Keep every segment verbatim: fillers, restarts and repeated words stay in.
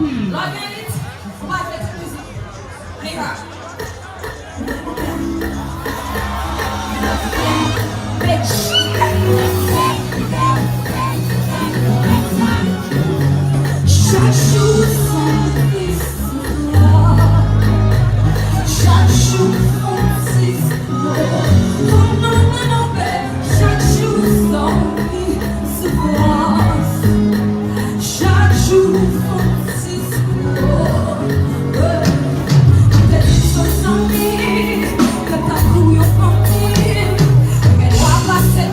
Love it. Ou pa jwe ti mizik. Ann y va. Chak jou se yon istwa. Chak jou se yon istwa. Non, non, non, non, baby. Chak jou se yon istwa. Chak jou se yon istwa. Ou te di se zanmi, ke tankou yon fanmi. Gen dwa pase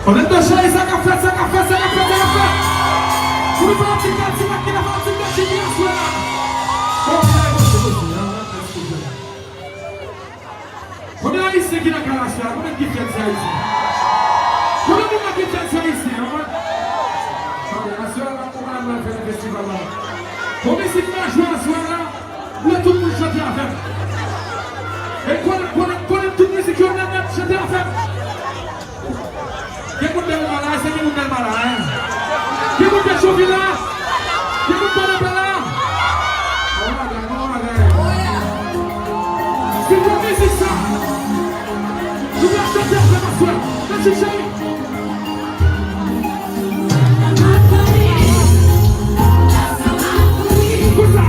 Ann antre chay, sa k ap fèt, sa k ap fèt, sa k ap fèt, sa k ap fèt. Pou nou fè yon ti kal, ti kal, ki nan fè yon ti kal, ti kal aswè a. Bon, bagay, bon, bon, bon, bon, bon. Konbyen Ayisyen ki nan kal aswè a? Konbyen ki fyè di Ayisyen? Konbyen moun la ki fyè di Ayisyen, an? Ok, aswè a, la, nou pral fè nan festival la. Bon, mizik majò aswè a, la, m vle tout moun chante avè m. E konnen, konnen, konnen tout mizik yo nèt, nèt, chante avè m. Gen moun Dèlma la, èske gen moun Dèlma la, en? Gen moun Petyonvil la? Gen moun Pòdepè la? Bon bagay, bon bagay. Se pou mizik sa. Nou pral chante ansanm aswè. Mèsi, cheri. Konsa.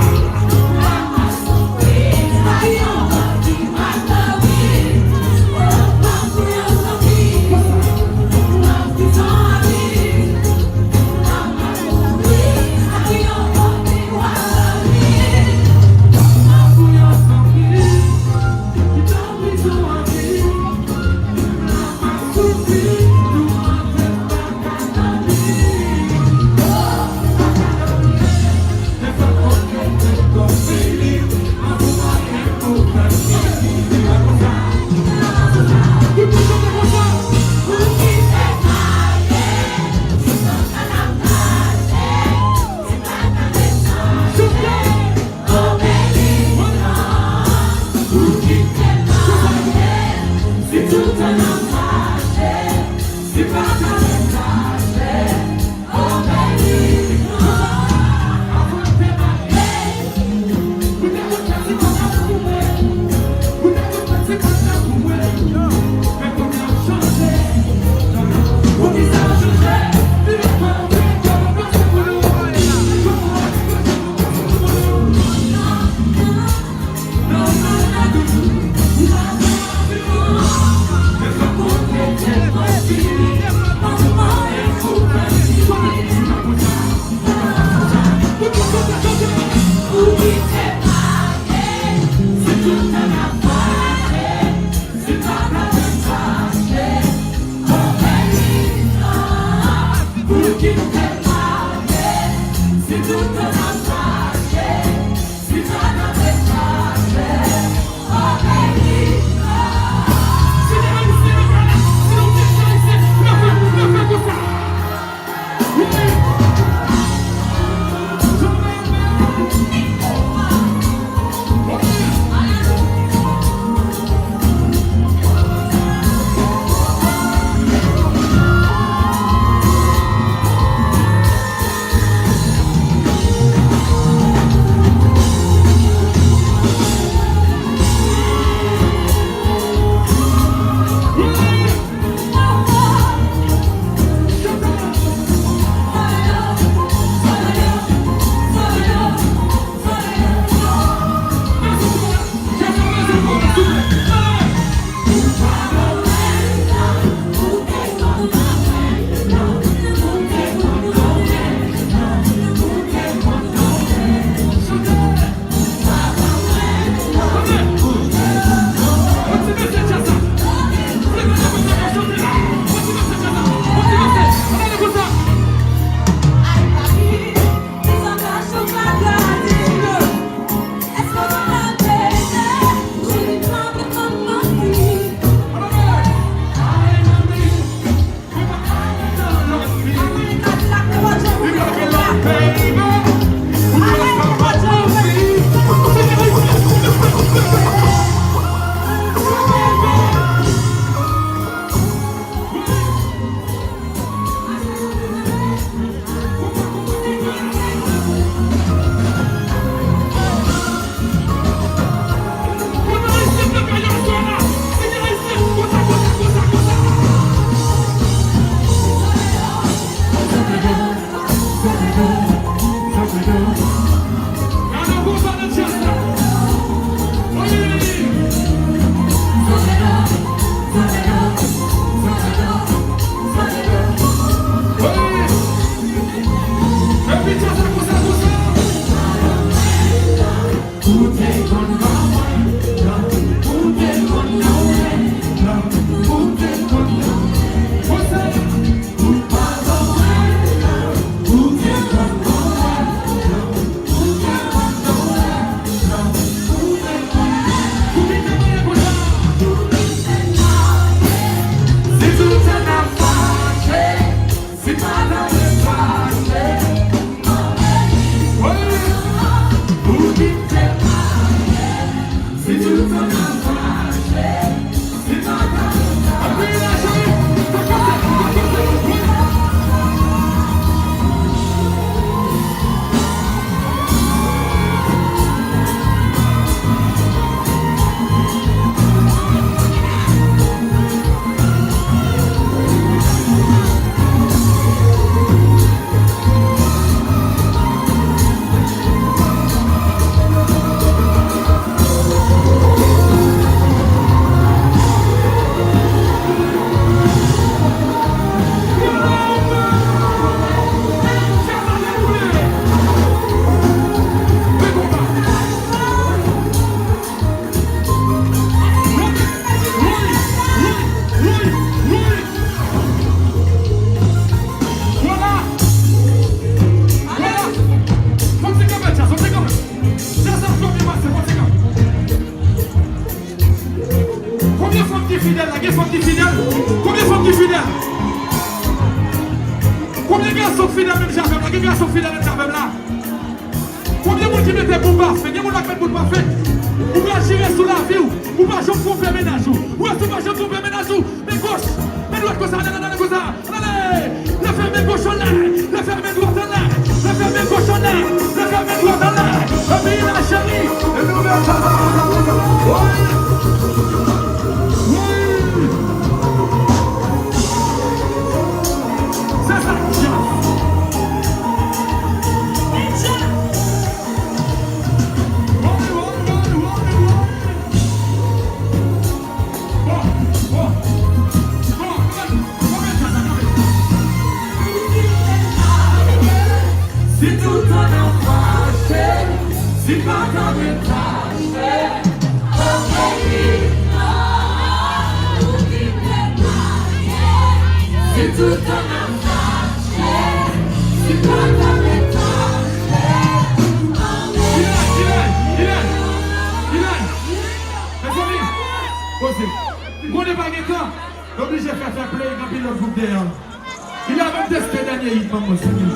Konbyen fanm ki fidèl? Konbyen gason k fidèl menm jan avè m la? Gen gason k fidèl menm jan avè m la? Konbyen moun ki mete bout pafen? Gen moun la k met bout pafen. Ou pral chire sou lavi w. Ou pa janm twonpe mennaj ou. Ou wè si w pa janm twonpe mennaj ou, men goch, men dwat konsa, ale, ale, ale konsa. Ale! Lè fè men goch anlè, lè fè men dwat anlè, lè fè men goch anlè, lè fè men dwat anlè. Epi la cheri, epi nou met sa, sa, sa, sa, sa. Wi! Wi! Se sa k djaz. Si toutan n ap fache, si pa ta ret fache, oke, wi, non, ou kite m ale. Si toutan n ap fache, si pa ta ret fache, oke, wi, non. Ilen, Ilen, Ilen, Ilen. Mezanmi, poze. M konnen pa gen tan. Yo oblije fè, fè play, gen anpil lòt gwoup dèyè. Li la menm teste dènye hit manman, se li.